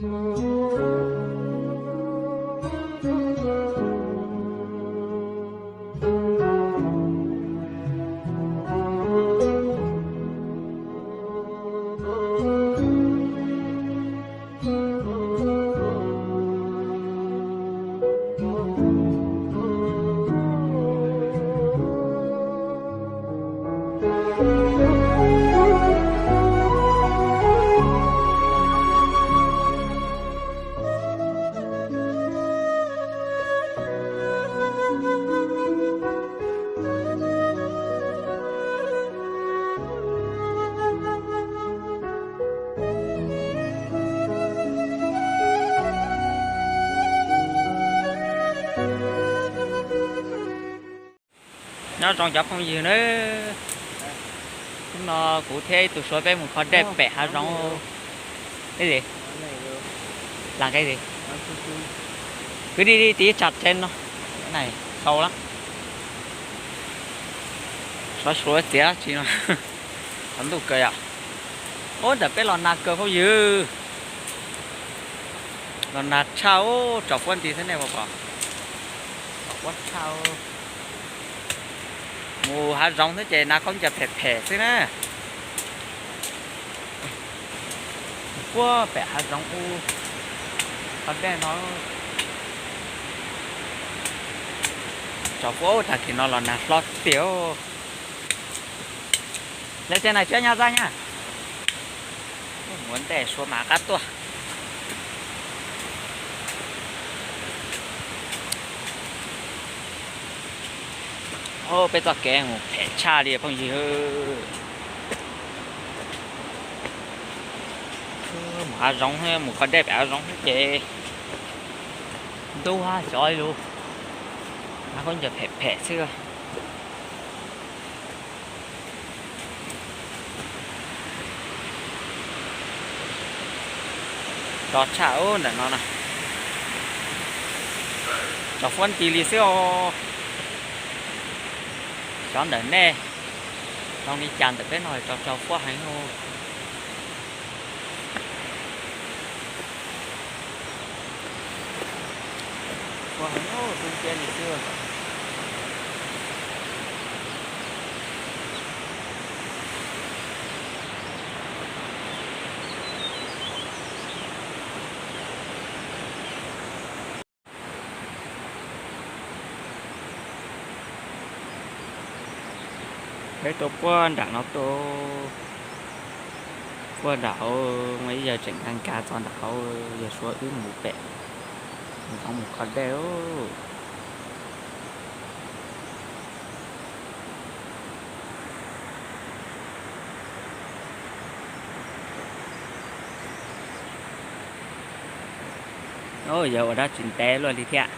Nyob zoo cov phooj ywg nawb, hnub no kuv thiab ib tug suav peb mus kho dej pem hav zoov. Ib ntsis, las nqe ntsis, kwv dig dig tiv tsam tsev no, nai sau lawm. Suav suav txiav tsi no, qhov ntuj kawg yom. Ub, ntawm peb los nag kawg phooj ywg, los nag tshaj, tsaus fuab nti thiab nej puas pom, tsaus fuab tshaj. Mus hav zoov xwb ces nag khaub ncaws phem phem xwb na. Puag pem hav zoov ub, qhov dej no, tsaus fuab, tag kis no los nag hlob tiag. Lawv tsev nais tsiab nyab zaj nyab, muaj ntej suav mam qab tuaj. Peb txoj kev mus phem tshaj li phooj ywg. Mus hav zoov, mus kho dej pem hav zoov ces ntub hab xyov ib lub, nag khaub ncaws phem phem xwb. Rog tshaj ub ntawm no na, tsaus fuab nti li xwb os. Xyov ntawm nej zoo li cas, ntawm peb no tsaus tsaus fuab heev. Peb tuaj puag nram no tuaj, puag nram hauv, muaj ib yawg tseem nkag nkag txog nram hauv, yawg suav wb mus pem, mus kho dej. Yog ua dab tsi ntev luaj li thiab.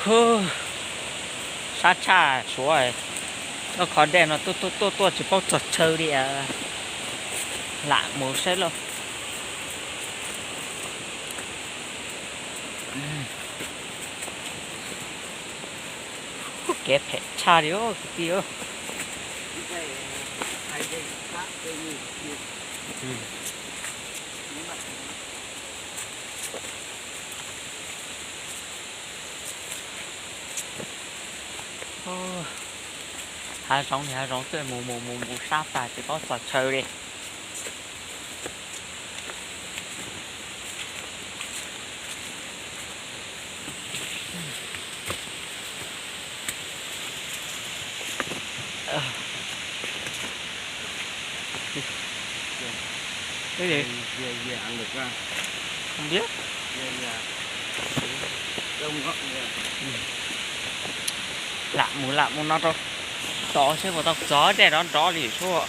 Hu, sab tshaj Suav, lub qhov dej no tuaj tuaj tuaj tuaj tsis paub txog chaw li. Lam mus saib lauj. Kev phem tshaj li kwv tij. Hav zoov li hav zoov xwb, mus mus mus mus sab tas tsis paub txog chaw li. Cái gì? Không biết. Lam mus lam mus no rau tod seb puas tau txog dej nrov nrov li sub.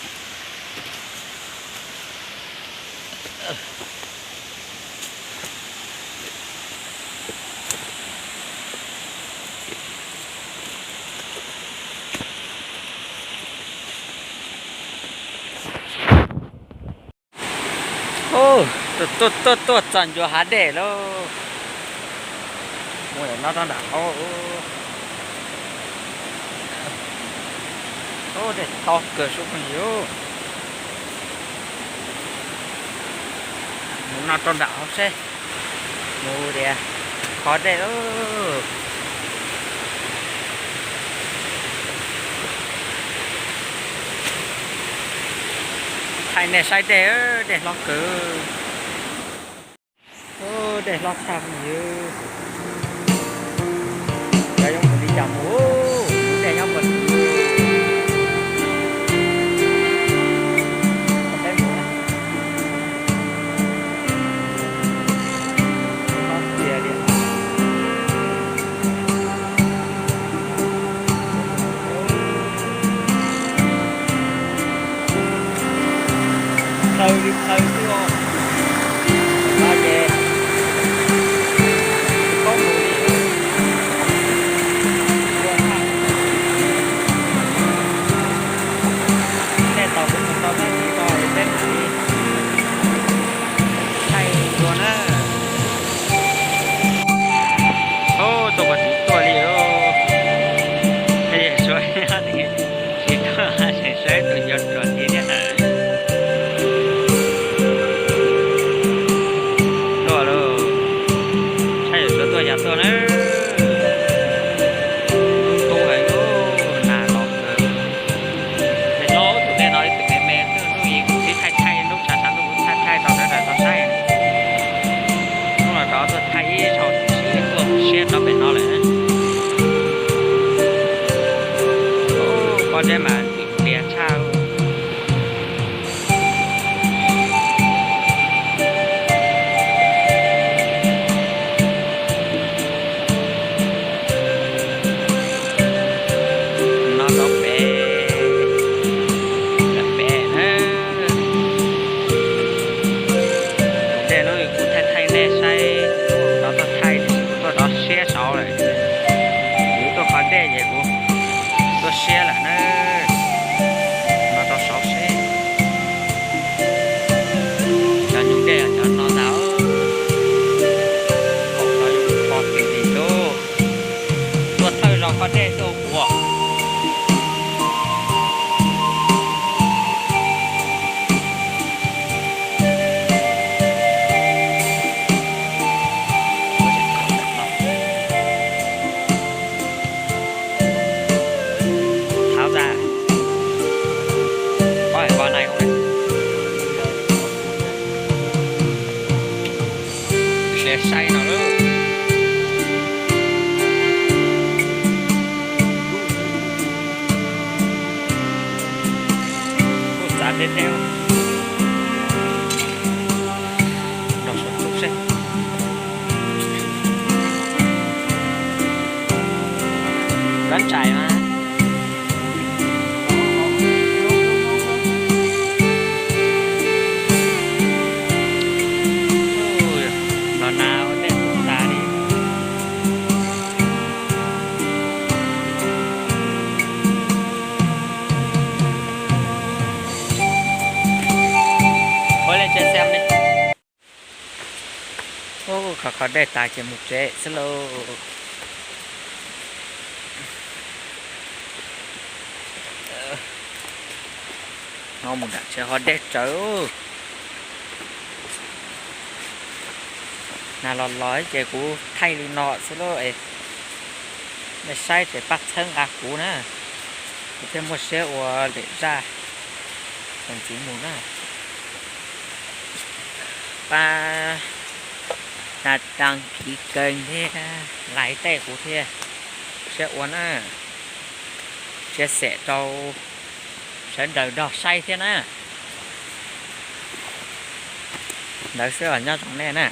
Tuaj tuaj tuaj txog ncua hav dej lauj. Mus no rau nram hauv. Dej to kawg sub phooj ywg. Mus no rau nram hauv seb. Mus tias qhov dej lauj. Thaij nej saib dej, dej hlob kawg. Dej hlob tshaj phooj ywg. Cov yuav mus li cas mus, dej nyob puag tim. Hlob tiag li. Plaws li plaws xwb os. No ces tsis paub mus li. Ua thaij, tej tau kuv mus tau tab sis tau peb mam li thaij dua na. Ub, tuaj puag tim tuaj li. Suav tsis tuaj, saib tus nco ruam ntxiv thiab na. Tuaj lauj, saib yawm Suav tuaj yam tuaj na. Lub tub hais lub nas los kawg. Pem no tus dej no ib tug me me xwb, hnub ib kuv tib thaij thaij lub tshav tshav ntuj kuv thaij thaij tau sawv daws tau saib. Hnub no rov tuaj thaij ib zaug siab tuaj siab rov pem no lawm. Pob zeb mas ntxim plias tshaj. No rau pem, pem na. Tus dej no kuv thaij thaij nej saib, rov tuaj thaij tiam sis kuv tuaj rov siab saud lawm. Kuv tuaj qhov dej ces kuv tuaj siab lawm na. No rau saud seb. Cov nyuj dej cov no ntag. Qhov no yuav kho tis tis lauj. Tuaj thawj zaug qhov dej tuaj ua. Tháo ra. Có phải qua này không này? Sẽ say nó nữa. Ua txav teb teb. Nrog suav tub seb. Lab ntsais mas. Los nag ua ntej tus tas li. Dej tas ces mus tsev xwb lauj. No mus nram tsev ho dej tsawv. Nag los los ces kuv thaij li no xwb lauj. Nej saib ces pab txhawb nqa kuv na, kuv thiaj muaj siab ua lwm zaj ntxiv mus na. Pab đăng ký kênh thiab like tej kuv thiaj siab ua na. Chia sẻ rau sawv daws nrog saib thiab na. Ntawd xwb os, nyob zoo nej na.